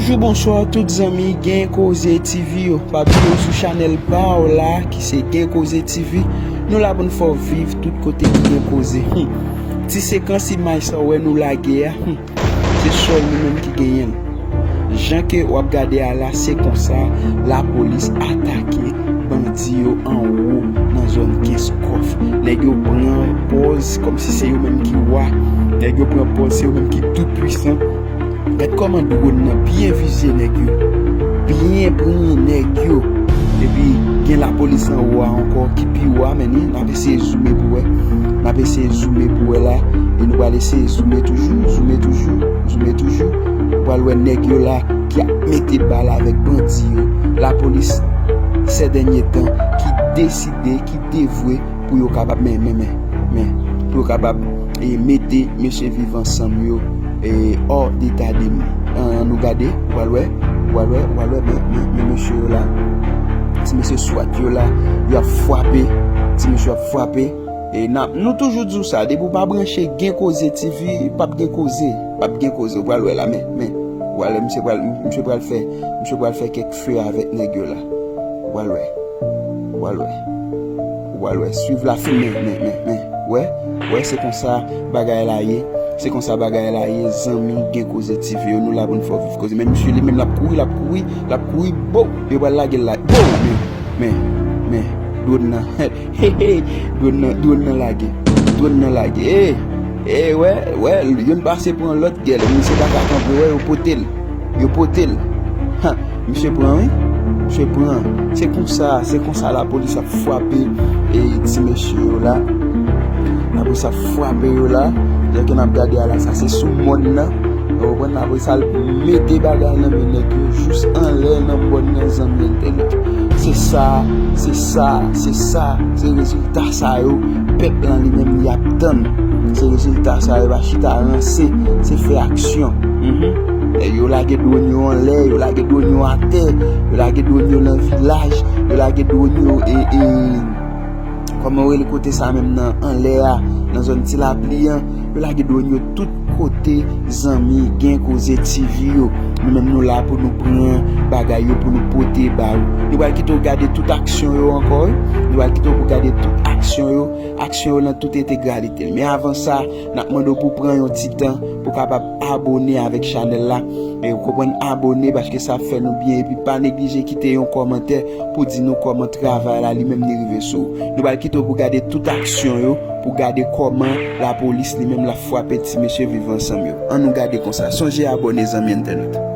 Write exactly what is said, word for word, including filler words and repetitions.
Bonjou, bonswa tout zanmi Gen Koze T V yo. Pa bliye w sou chanèl pa w la ki se Gen Koze T V. Nou la pou n fè w viv tout kote ki gen koze. Hmm. Ti sekans imaj sa w wè nou lage a, hmm, se sèl nou menm ki genyen l. Jan ke w ap gade a la, se konsa lapolis atake bandi yo anwo nan zòn Kenskòf. Nèg yo pran pòz kòmsi se yo menm ki wa. Nèg yo pran pòz se yo menm ki tou pwisan. Gad kòman dwòn nan byen vize nèg yo. Byen pran nèg yo. Epi gen lapolis anwo a ankò ki pi wo a, men ni, n ap eseye zoume pou wè. N ap eseye zoume pou wè la. E nou pral eseye zoume toujou, zoume toujou, zoume toujou. Ou pral wè nèg yo la ki ap mete bal avèk bandi yo. Lapolis, sè dènye tan, ki deside, ki devwe pou yo kapab, men, men, men, men, pou yo kapab, e, mete mesye Viv Ansanm yo, e, hors d'état de nuire. An, an nou gade, ou pral wè, ou pral wè, ou pral wè, men, men, men mesye yo la, ti mesye swat yo la, y ap frape, ti mesye ap frape. E n ap, nou toujou di w sa, depi w pa branche Gen Koze T V, p ap gen koze, p ap gen koze, ou pral wè la, men, men, ou pral wè, misye pral, misye pral fè, misye pral fè kèk fe avèk nèg yo la, ou pral wè. Ou pral wè. Ou pral wè. Swiv la, filme, men, men, men. Wè, wè, se konsa bagay la ye. Se konsa bagay la ye, zanmi Gen Koze T V yo, nou la pou n fè w viv koze. Men misye li menm, l ap kouri, l ap kouri, l ap kouri, bo! Yo pral lage l la. Bo! Men, men, men, dwòn nan. He, he, dwòn nan, dwòn nan lage. Dwòn nan lage. E, e, wè, wè, youn pase pran lòt, gèl. Misye pa ka kanpe, wè, yo pote l. Yo pote l. Ha! Misye pran, wi. Misye pran. Se konsa, se konsa lapolis ap frape e ti mesye yo la. Lapolis ap frape yo la. Jan ke n ap gade a la, sa se sou mòn nan. Ou konprann? Apre sa, l mete bagay nan men nèg yo jous anlè nan mòn nan, zanmi entènèt. Se sa, se sa, se sa, se rezilta sa yo pèp lan li menm li ap tann. Se rezilta sa yo pa chita ranse, se fè aksyon. Mhm. Yo lage dwòn yo anlè, yo lage dwòn yo atè, yo lage dwòn yo nan vilaj, yo lage dwòn yo, e, e, kòman yo rele kote sa menm nan anlè a, nan zòn Ti Lapli an, yo lage dwòn yo tout kote, zanmi Gen Koze T V yo. Nou menm nou la pou nou pran bagay yo, pou nou pote ba ou. Nou pral kite w gade tout aksyon yo ankò, wi. Nou pral kite w pou gade tout aksyon yo, aksyon yo nan tout entegralite l. Men avan sa, n ap mande w pou pran yon ti tan pou kapab abòne avèk chanèl la. E ou konprann, abòne paske sa ap fè nou byen. Epi pa neglije kite yon kòmantè pou di nou kòman travay la li menm li rive sou ou. Nou pral kite w pou gade tout aksyon yo, pou gade kòman lapolis li menm l ap frape ti mesye Viv Ansanm yo. An nou gade konsa. Sonje abòne, zanmi entènèt.